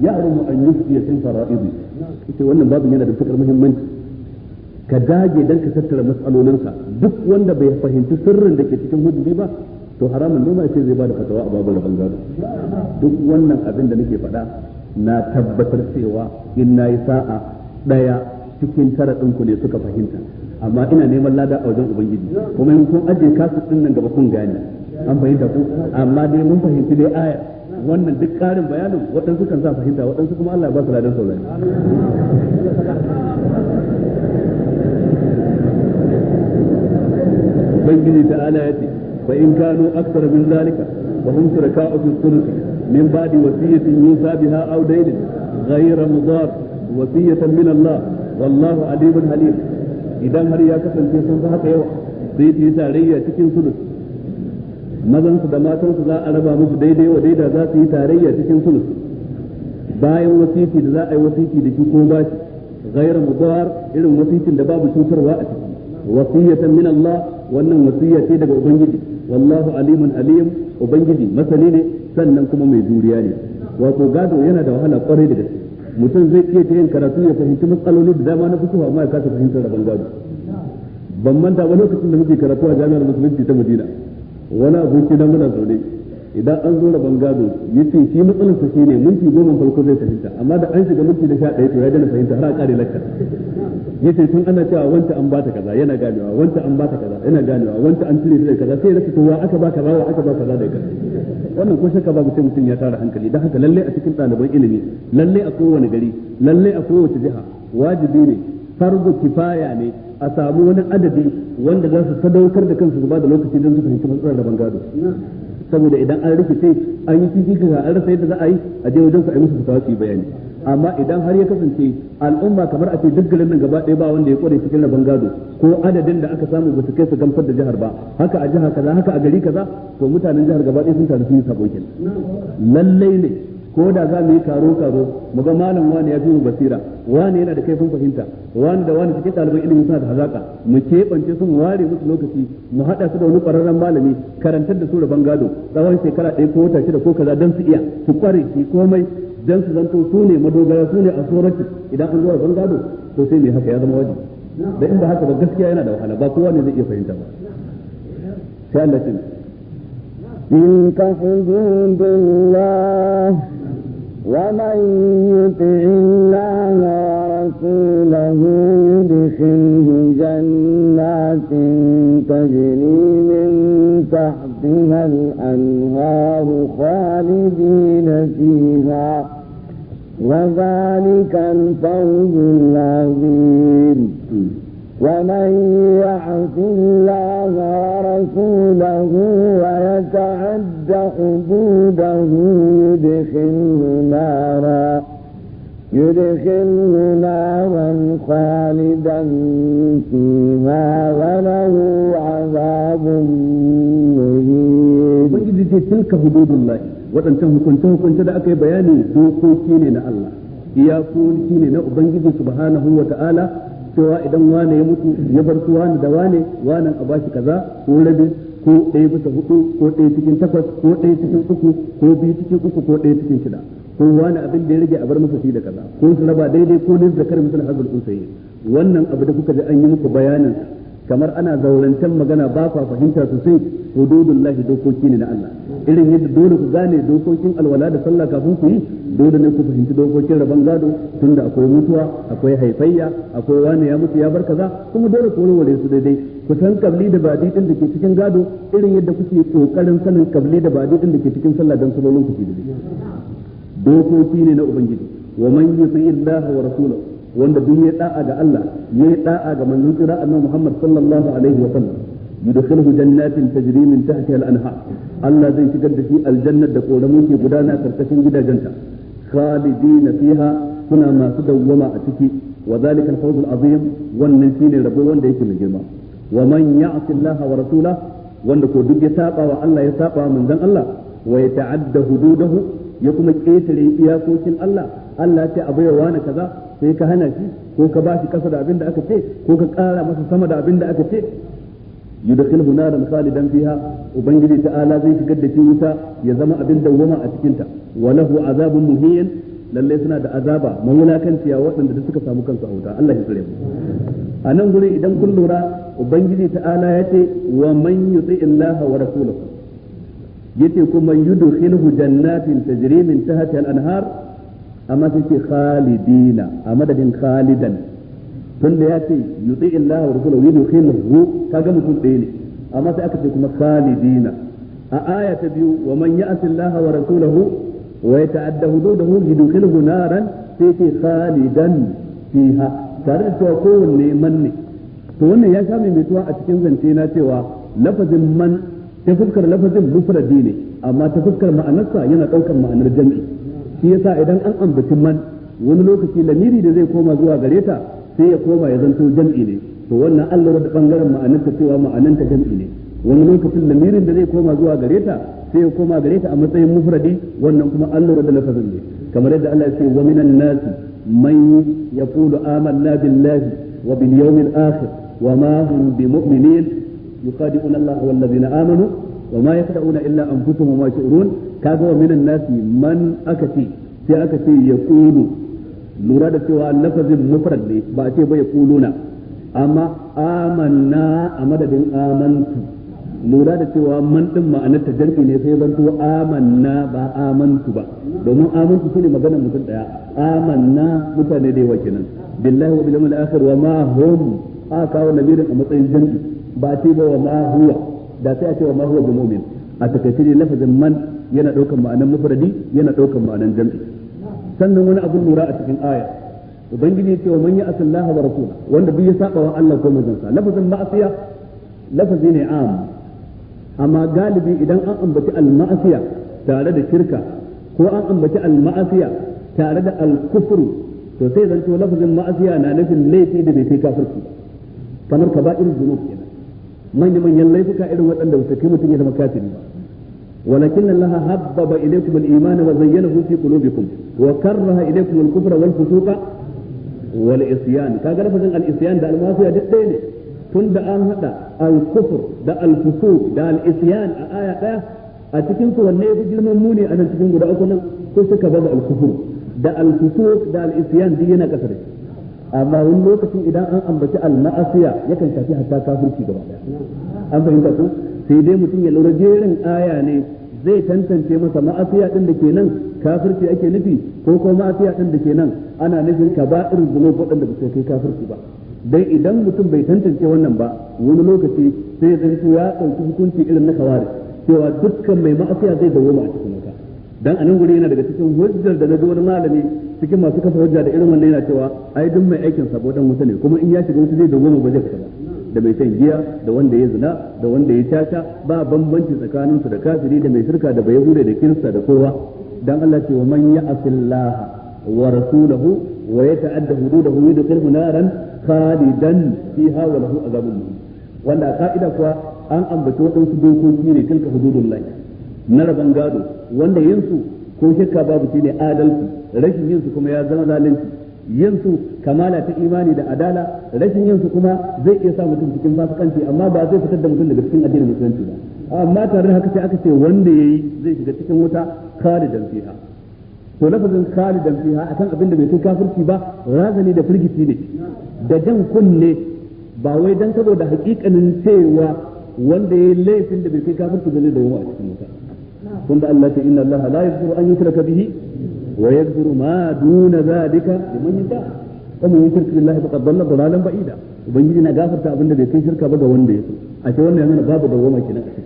ya'rumu an yufdi fil fara'idi. Ita wannan babin yana da matukar muhimmanci, ka dage dan ka tattara mas'alolinsa. Duk wanda bai fahimci sirrin da ke cikin hudubi ba, to haramun ne ma ce zai bada fatawa a babin rabon gado. Duk wannan abin da nake faɗa na tabbatar cewa in nayi sa'a ɗaya cikin tara ɗinku ne suka fahimta, amma ina neman lada a wajen ubangiji, kuma in kun ajiye kasu ɗin nan gaba kun gane an fahimta ku. Amma dai mun fahimci dai aya wannan duk ƙarin bayanin waɗansu kan sa fahimta, waɗansu kuma Allah ya ba su ladan saurari. Ubangiji ta'ala ya ce fa in kanu akthara min zalika wa hum shuraka'u fi thuluth min ba'di wasiyatin yusa biha aw daynin ghayra mudar wasiyatan min Allah wallahu alimun halim. Idan har ya kasance sun fi haka yawa, sai su yi tarayya cikin sulus, mazan su da matan su za a raba musu daidai wa daida, za su yi tarayya cikin sulus bayan wasiti da za a yi wasiti da shi ko bashi ghayra mudar, irin wasitin da babu cutarwa a ciki. Wasiyatan min Allah, wannan wasiya ce daga ubangiji, wallahu alimun alim, ubangiji masani ne sannan kuma mai juriya ne. Wato gado yana da wahala kwarai da gaske, mutum zai iya ta yin karatu ya fahimci matsaloli da dama na fiqh amma ya kasa fahimtar rabon gado. Ban manta ba lokacin da muke karatu a jami'ar musulunci ta Madina, wani aboki na muna zaune, idan an zo rabon gado yace shi matsalar sa shine minti 10 farko zai fahimta, amma da an shiga minti 11 to ya daina fahimta har a kare lakka. Yace tun ana cewa wanta an bata kaza yana ganewa, wanta an bata kaza yana ganewa, wanta an cire shi da kaza, sai ya rasa to wa aka ba kaza wa aka ba kaza da kaza. Wannan ko shakka babu sai mutum ya tara hankali. Dan haka lalle a cikin ɗaliban ilimi, lalle a kowane gari, lalle a kowace jiha, wajibi ne, fardu kifaya ne a samu wani adadi wanda za su sadaukar da kansu su ba da lokaci don su fahimci matsalar rabon gado. Saboda idan an rikice an yi cikin an rasa yadda za a yi, a je wajen su a yi musu fatawa su yi bayani. Amma idan har ya kasance al'umma kamar a ce duk garin nan gaba ɗaya ba wanda ya kware cikin rabon gado, ko adadin da aka samu ba su kai su gamsar da jihar ba, haka a jiha kaza, haka a gari kaza, to mutanen jihar gaba ɗaya sun taru sun yi sabo kenan. Lallai ne ko da za mu yi karo karo mu ga malam wani ya fi mu basira, wani yana da kaifin fahimta, wani da wani cikin ɗaliban ilimi suna da hazaka, mu keɓance su, mu ware musu lokaci, mu haɗa su da wani ƙwararren malami, karantar da su rabon gado tsawon shekara ɗaya ko wata 6 ko kaza, don su iya su ƙware su komai, don su zanto su ne madogara, su ne a tsoraci idan an zo rabon gado. To sai mai haka ya zama wajibi, da in ba haka ba gaskiya yana da wahala, ba kowa ne zai iya fahimta ba. Sai Allah ya تلك حدود الله ومن يطع الله ورسوله يدخله جنات تجري من تحتها الأنهار خالدين فيها وذلك الفوز العظيم. ومن يعص الله ورسوله ويتعد حدوده يدخله نارا خالدا فيها وله عذاب مهين. Ubangiji ce tilka hududullahi, waɗancan hukunce hukunce da aka yi bayani dokoki ne na Allah, iyakoki ne na Ubangiji subhanahu wa ta'ala, cewa idan wane ya mutu ya bar su wane da wane, wanan a bashi kaza ko rabi ko 1/4 ko 1/8 ko 1/3 ko 2/3 ko 1/6, ko wani abin da ya rage a bar masa shi da kaza, ko su raba daidai ko ne zakar misal hazul unsayi. Wannan abu da kuka ji an yi muku bayanin kamar ana zaurantan magana ba kwa fahimta sosai, hududullahi dokoki ne na Allah. Irin yadda dole ku gane dokokin alwala da sallah kafin ku yi, dole ne ku fahimci dokokin rabon gado, tunda akwai mutuwa, akwai haifayya, akwai wani ya mutu ya bar kaza, kuma dole ku warware su daidai. Ku san kabli da badi din da ke cikin gado irin yadda kuke kokarin sanin kabli da badi din da ke cikin sallah dan sallolin ku daidai. Dokoki ne na Ubangiji. Wa man yuti illaha wa rasulahu, wanda duk ya da'a ga Allah, ya da'a ga manzon tsira annabi Muhammad sallallahu alaihi wa sallam, yudkhiluhu jannatin tajri min tahtiha al-anhar, Allah zai shigar da shi aljannar da koramu ke gudana karkashin gidajenta, khalidina fiha, suna masu dawwama a ciki, wa zalika al-fawz al-azim, wannan shine rabo wanda yake mai girma. Wa man ya'si Allah wa rasulahu, wanda ko duk ya saba wa Allah ya saba wa manzon Allah, wa yata'adda hududahu, ya kuma ketare iyakokin Allah, Allah ya ce a baiwa wani kaza sai ka hana shi, ko ka bashi kasa da abin da aka ce, ko ka kara masa sama da abin da aka ce, yudkhilhu naran khalidan fiha, ubangiji ta'ala zai shigar da shi wuta ya zama abin dawwama a cikin ta, wa lahu azabun muhin, lalle suna da azaba mawulakanciya waɗanda suka samu kansu a wuta. Allah ya tsare mu. A nan gurin idan kun lura, ubangiji ta'ala ya ce wa man yuti illaha wa rasulahu, yace kuma yudkhilhu jannatin tajri min tahtiha al-anhar, amma sai ce khalidina a madadin khalidan, tunda ya ce yuti illaha wa rasulahu yudkhilhu, kaga mutum ɗaya ne, amma sai aka ce kuma khalidina. A aya ta biyu, wa man ya'si illaha wa rasulahu wa yata'adda hududahu yudkhilhu naran, sai ce khalidan fiha, tare da cewa kowanne man ne. To wannan ya sha maimaituwa a cikin zance na cewa lafazin man ta fuskar lafazin mufradi ne, amma ta fuskar ma'anarsa yana ɗaukar ma'anar jam'i. Shi yasa idan an ambaci man wani lokaci lamiri da zai koma zuwa gare ta sai ya koma ya zanto jam'i ne, to wannan an lura da bangaren ma'anarta cewa ma'anarta jam'i ne. Wani lokacin lamirin da zai koma zuwa gare ta sai ya koma gare ta a matsayin mufradi, wannan kuma an lura da lafazin ne. Kamar yadda Allah ya ce wa minan nasi man yaqulu amanna billahi wa bil yawmil akhir wa ma hum bimu'minin yukhadi'una Allah wal ladina amanu wa ma yakhda'una illa anfusahum wa ma yash'urun. Kaga wa minan nasi man aka ce, sai aka ce yaqulu, lura da cewa lafazin mufrad ne ba a ce ba yaquluna, amma amanna a madadin amantu, lura da cewa man din ma'anar ta jam'i ne sai zanto amanna ba amantu ba, domin amantu shine maganar mutum daya, amanna mutane da yawa kenan. Billahi wa bil yawmil akhir wa ma hum, aka kawo lamirin a matsayin jam'i ba a ce ba wa ma huwa, da sai a ce wa ma huwa bi mu'min. A takaice ne lafazin man yana ɗaukar ma'anar mufradi, yana ɗaukar ma'anar jam'i. Sannan wani abun lura a cikin aya, ubangiji ya ce wa man ya'si Allah wa rasulahu, wanda duk ya saba wa Allah ko manzonsa. Lafazin ma'asiya lafazi ne am, amma galibi idan an ambaci al-ma'asiya tare da shirka ko an ambaci al-ma'asiya tare da al-kufru, to sai zanto lafazin ma'asiya na nufin laifi da bai kai kafirci ba, kamar kaba'ir zunub kenan, manya-manyan laifuka irin waɗanda ba su kai mutum ya zama kafiri ba. ولكن الله حبب إليكم الإيمان وزينه في قلوبكم وكره إليكم الكفر والفسوق والعصيان. كاغا لفظ العصيان ده المعصية duk ɗaya ne, tun da an haɗa al-kufr da al-fusuq da al-isyan a aya ɗaya, a cikin su wanne yafi girman muni a nan cikin guda uku nan? Ko suka baza al-kufr da al-fusuq da al-isyan duk yana ƙasa da shi. Amma wani lokacin idan an ambaci al-ma'asiya yakan shafi hatta kafirci gaba ɗaya. An fahimta ko? Sai dai mutum ya lura jerin aya ne zai tantance masa ma'asiya din da ke nan kafirci ake nufi, ko kuma ma'asiya din da ke nan ana nufin kaba'ir zunub waɗanda ba su kai kafirci ba. Dai idan mutum bai tantance wannan ba, wani lokaci sai ya zanto ya ɗauki hukunci irin na kawari cewa dukkan mai ma'asiya zai dawoma a cikin wuta. Dan anan guri yana daga cikin hujjar da na ji wani malami cikin masu kafa hujja da irin wannan yana cewa ai duk mai aikin sabo dan wuta ne, kuma in ya shiga wuta zai dawoma ba zai fita ba. Da mai shan giya, da wanda ya zina, da wanda ya caca, ba bambanci tsakanin su da kafiri da mai shirka da bayahude da kirista da kowa. Dan Allah ce wa man ya'sillaha wa rasulahu wa yata'adda hududahu yudkhilhu naran khalidan fiha wa lahu azabun muhin. Wanda a ka'ida kuwa an ambaci waɗansu dokoki ne, tilka hududullahi na rabon gado, wanda yin su ko shakka babu shine adalci, rashin yin su kuma ya zama zalunci. Yin su kamala ta imani da adala, rashin yin su kuma zai iya sa mutum cikin fasikanci, amma ba zai fitar da mutum daga cikin addinin musulunci ba. Amma tare da haka sai aka ce wanda yayi zai shiga cikin wuta khalidan fiha. To lafazin khalidan fiha akan abin da bai kai kafirci ba razani da firgici ne da jan kunne, ba wai dan saboda hakikanin cewa wanda yayi laifin da bai kai kafirci ba zai dawo a cikin wuta. Tunda Allah ta inna Allah la yaghfiru an yushraka bihi wa yaghfiru ma duna zalika liman yasha wa man yushrik billahi faqad dhalla dhalalan ba'ida. Ubangiji na gafarta abin da bai kai shirka ba ga wanda ya so. Ashe wannan yana babu dawwama kenan a ciki.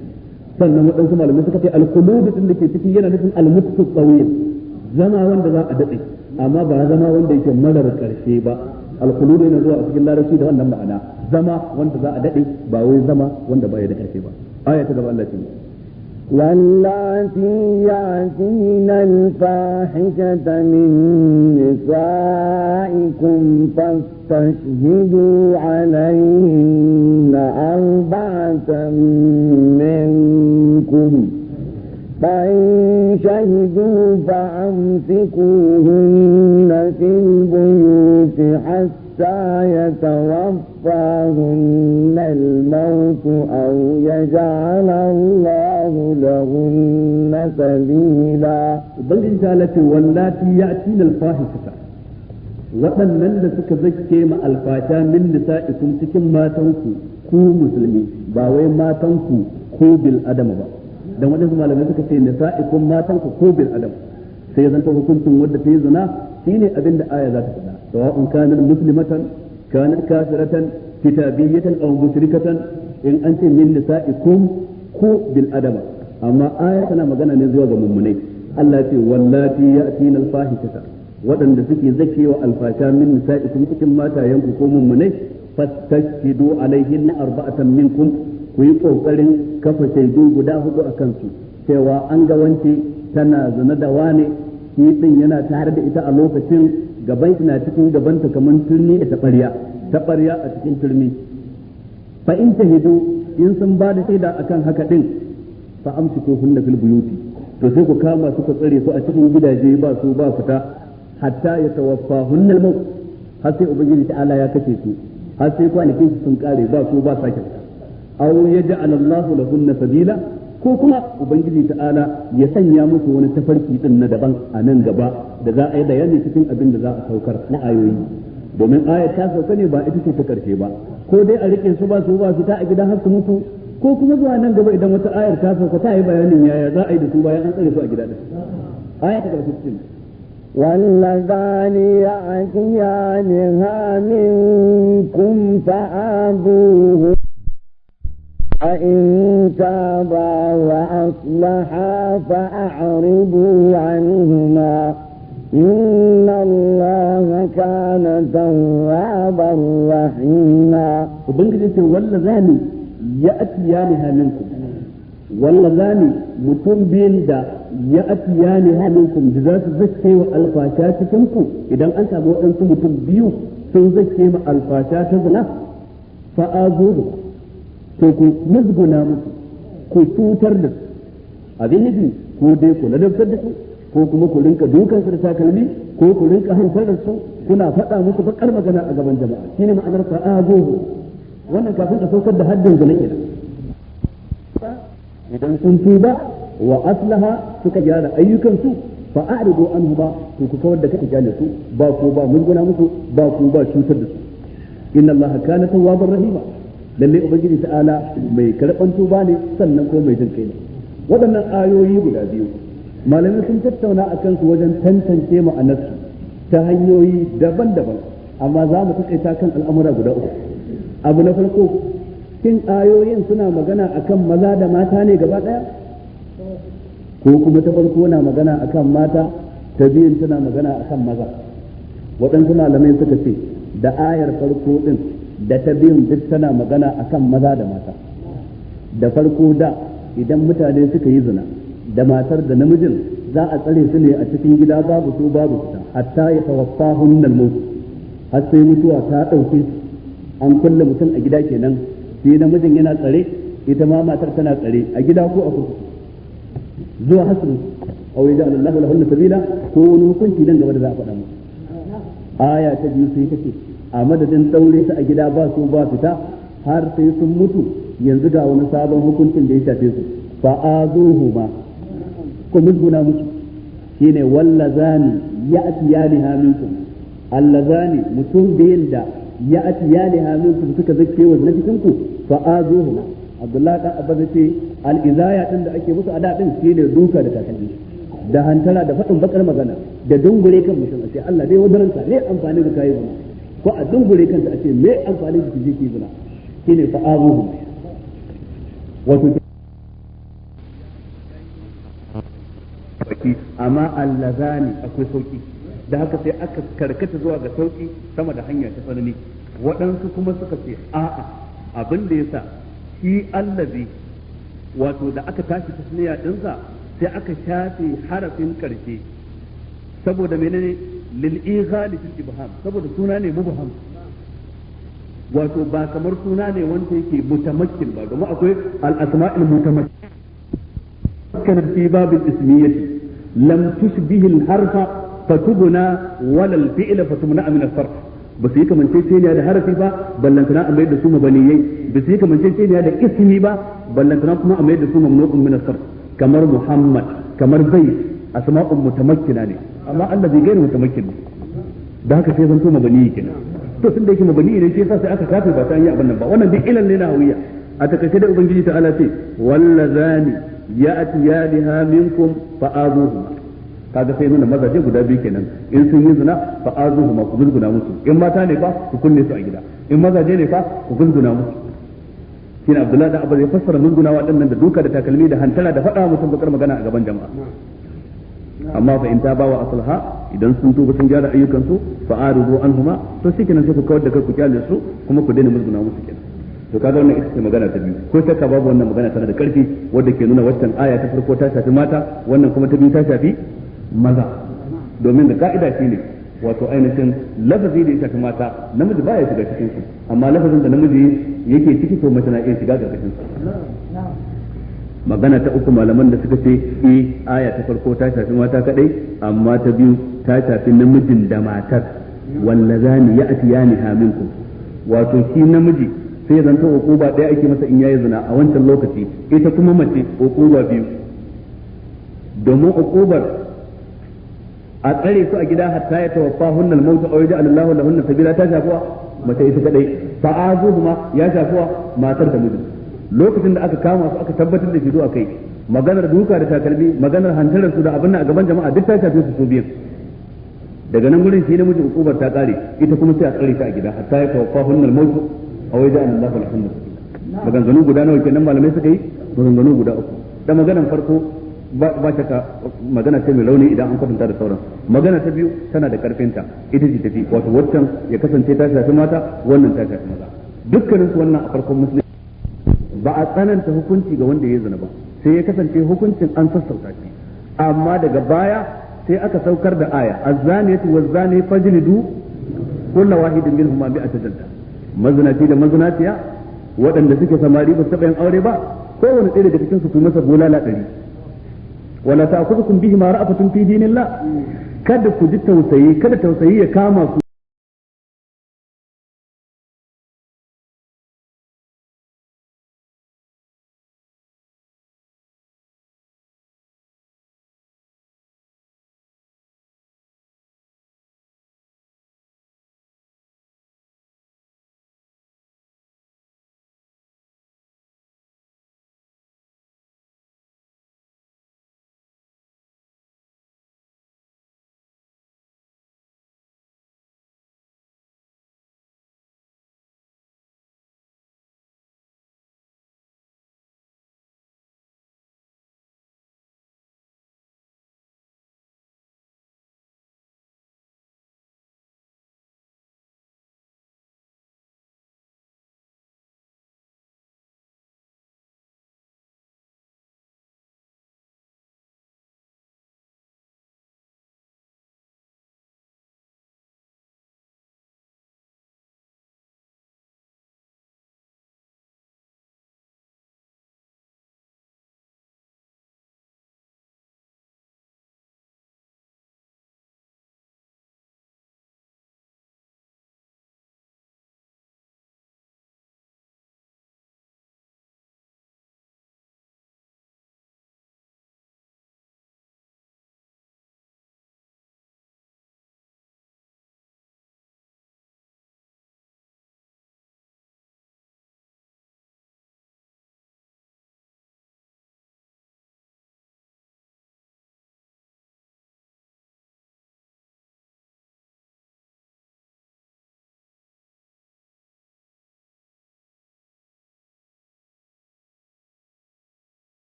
Sannan waɗansu malamai suka ce al-qulub din da ke ciki yana nufin al-muktu tawil, zama wanda za a dade, amma ba zama wanda yake marar karshe ba. Al-qulub yana zuwa a cikin larabci da wannan ma'ana, zama wanda za a dade, ba wai zama wanda ba ya da karshe ba. Aya ta gaba Allah ce واللاتي يأتين الفاحشة من نسائكم فاستشهدوا عليهن 4 منكم، فإن شهدوا فأمسكوهن في البيوت حتى يتوفاهن الموت أو يجعل الله لهن سبيلا. Ubangiji ta lati wallati ya'tina al-fahishata, waɗannan da suka zakke ma alfasha min nisa'ikum cikin matanku ku musulmi, ba wai matanku ko bil adama ba. Dan waɗansu malamai suka ce nisa'ikum matanku ko bil adam, sai ya zanta hukuncin wadda ta yi zina shine abin da aya za ta faɗa, sawa'un kanat muslimatan kanat kafiratan kitabiyatan aw mushrikatan, in an ce min nisa'ikum ko bil adama, amma aya tana magana ne zuwa ga mummunai. Allah ce wallati ya'tina al-fahishata, waɗanda suke zakewa alfasha min nisa'ikum cikin matayenku ko mummunai, fastashidu alaihinna 4 minkum, ku yi kokarin kafa shaidu guda 4 a kansu, cewa an ga wance tana zina da wane, shi din yana tare da ita a lokacin, gaban na cikin gabanta kamar turmi da taɓarya, taɓarya a cikin turmi. Fa in shahidu, in sun ba da shaida akan haka din, fa amsikuhunna fil buyuti, to sai ku kama su ku tsare su a cikin gidaje, ba su ba fita, hatta yatawaffahunna al-maut, har sai ubangiji ta'ala ya kace su, har sai kwanakin su sun kare, ba su ba sake fita. Aw yaj'al Allahu lahunna sabila, ko kuma ubangiji ta'ala ya sanya musu wani tafarki din na daban a nan gaba da za a yi bayani cikin abin da za a saukar na ayoyi, domin ayar ta sauka ne ba ita ce ta karshe ba, ko dai a rike su ba su ba fita a gidan har su mutu, ko kuma zuwa nan gaba idan wata ayar ta sauka ta yi bayanin yaya za a yi da su bayan an tsare su a gida din. Aya ta gaba cikin واللذان يأتيانها منكم فآذوه فإن تابا وأصلحا فأعرضوا عنهما إن الله كان توابا رحيما. Ubangiji ce wallazani ya'tiyaniha minkum, wallazani mutum biyun da ya'tiyaniha minkum da za su zakke wa alfasha cikin ku, idan an samu waɗansu mutum biyu sun zakke ma alfasha ta zina, fa'azuhu, to ku musguna musu, ku cutar da su, abin nufi ko dai ku ladabtar da su, ko kuma ku rinka dukan su da takalmi, ko ku rinka hantar da su, kuna faɗa musu bakar magana a gaban jama'a, shine ma'anar fa'azuhu. Wannan kafin a saukar da haddin zina kenan. Idan sun tuba wa aslaha suka gyara ayyukansu, fa a'ridu anhu ba, to ku kawar da kake kyale su, ba ku ba musguna musu, ba ku ba cutar da su. Inna Allaha kana tawwabar rahima, lalle ubangiji ta'ala mai karban tuba ne sannan ko mai jin kai ne. Waɗannan ayoyi guda biyu malamai sun tattauna akan su wajen tantance ma'anarsu ta hanyoyi daban-daban, amma za mu takaita kan al'amura guda uku. Abu na farko, shin ayoyin suna magana akan maza da mata ne gaba ɗaya, ko kuma ta farko na magana akan mata, ta biyun tana magana akan maza? Waɗansu malamai suka ce da ayar farko din da ta biyun duk tana magana akan maza da mata. Da farko da idan mutane suka yi zina da matar da namijin za a tsare su ne a cikin gida, babu su babu fita, hatta ya tawaffahun al-maut, har sai mutuwa ta ɗauke su. An kulle mutum a gida kenan, sai namijin yana tsare, ita ma matar tana tsare a gida ko a kurkuku zuwa hasru aw yaj'al Allahu lahunna sabila, ko wani hukunci nan gaba da za a faɗa musu. Aya ta biyu sai take a madadin daure su a gida ba su ba fita har sai sun mutu, yanzu ga wani sabon hukuncin da ya shafe su, fa azuhuma, ko musguna musu, shine wallazani ya'tiyaniha minkum, allazani mutum biyun da ya'tiyaniha minkum suka zakke wa zina cikin ku, fa azuhuma. Abdullahi dan Abbas ce al-izaya din da ake musu a da din shine duka da takalmi da hantara da faɗin bakar magana da dungure kan mutum a ce Allah dai wadaranka ne amfani da kayi zina, ko a dungure kanta a ce me amfani da kije ki zina, shine fa azuhuma. Wato baki amma allazani akwai sauki, da haka sai aka karkata zuwa ga sauki sama da hanya ta tsanani. Waɗansu kuma suka ce a'a, abin da yasa shi allazi wato da aka tashi tasniya dinsa sai aka shafe harafin karshe saboda menene lil ighali fil ibham, saboda suna ne mubham, wato ba kamar suna ne wanda yake mutamakkin ba, domin akwai al asma'il mutamakkin fi babil ismiyyati lam tushbihi al harfa fatubna wala al fi'la fatumna min al sarf. Ba su yi kamanceceniya da harafi ba, ballantana a mayar da su mabaniyai, ba su yi kamanceceniya da ismi ba, ballantana kuma a mayar da su mamnu'un min sarf, kamar Muhammad, kamar Zaid, asma'un mutamakkina ne, amma Allah bai gaira mutamakkin da haka sai zanto mabaniyi kenan. To tunda yake mabaniyi ne shi yasa sai aka kafe ba ta yi abin nan ba. Wannan duk ilal ne na hawiya. A takaice da ubangiji ta'ala ce wallazani ya'tiyaniha minkum fa'azuhuma, kaga sai nuna mazaje guda biyu kenan, in sun yi zina fa azuhuma, ku gurguna musu, in mata ne fa ku kunne su a gida, in mazaje ne fa ku gurguna musu. Shine Abdullahi da Abbas ya fassara gurgunawa din nan da duka da takalmi da hantara da faɗa mutum bakar magana a gaban jama'a. Amma fa in taba wa aslaha, idan sun tuba sun gyara ayyukan su, fa aridu anhuma, to shikenan sai ku kawar da kai ku kyale su kuma ku daina musguna musu kenan. To kaga wannan ita ce magana ta biyu, ko shakka babu wannan magana tana da karfi wadda ke nuna waccan aya ta farko ta shafi mata, wannan kuma ta biyu ta shafi maza. Domin da ka'ida shine wato ainihin lafazi da ya shafi mata namiji baya shiga cikin su, amma lafazin da namiji yake ciki to mace na iya shiga karkashin su. Magana ta uku malaman da suka ce eh aya ta farko ta shafi mata kadai, amma ta biyu ta shafi namijin da matar, wallazani ya'tiyaniha minkum, wato shi namiji sai zanto uquba ɗaya ake masa in yayi zina a wancan lokaci, ita kuma mace uquba biyu, domin uqubar a tsare su a gida hatta ya tawaffa hunnal maut aw yaj'al Allahu lahunna sabila ta shafuwa mace ita kadai, fa'azuhuma ya shafuwa matar da mijin. Lokacin da aka kama su aka tabbatar da shidu akai, maganar duka da takalmi, maganar hantarar su da abin nan a gaban jama'a duk ta shafe su su biyan. Daga nan gurin shi namiji ukubar ta kare, ita kuma sai a tsare ta a gida hatta ya tawaffa hunnal maut aw yaj'al Allahu lahunna sabila. Maganganu guda nawa kenan malamai suka yi? Maganganu guda uku. Da maganar farko ba shakka magana ce mai rauni idan an kwatanta da sauran. Magana ta biyu tana da karfinta, ita ce tafi, wato waccan ya kasance ta shafi mata, wannan ta shafi maza. Dukkanin su wannan a farkon musulunci ba a tsananta hukunci ga wanda ya zina ba, sai ya kasance hukuncin an sassauta shi. Amma daga baya sai aka saukar da aya az-zaniyatu waz-zani fajlidu kullu wahidin minhuma mi'ata jalda. Mazinaci da mazinaciya waɗanda suke samari ba su taɓa yin aure ba, kowane ɗaya daga cikin su ku masa bulala 100. Wala ta'khudhukum bihima ra'afatun fi dinillah, kada ku ji tausayi, kada tausayi ya kama ku.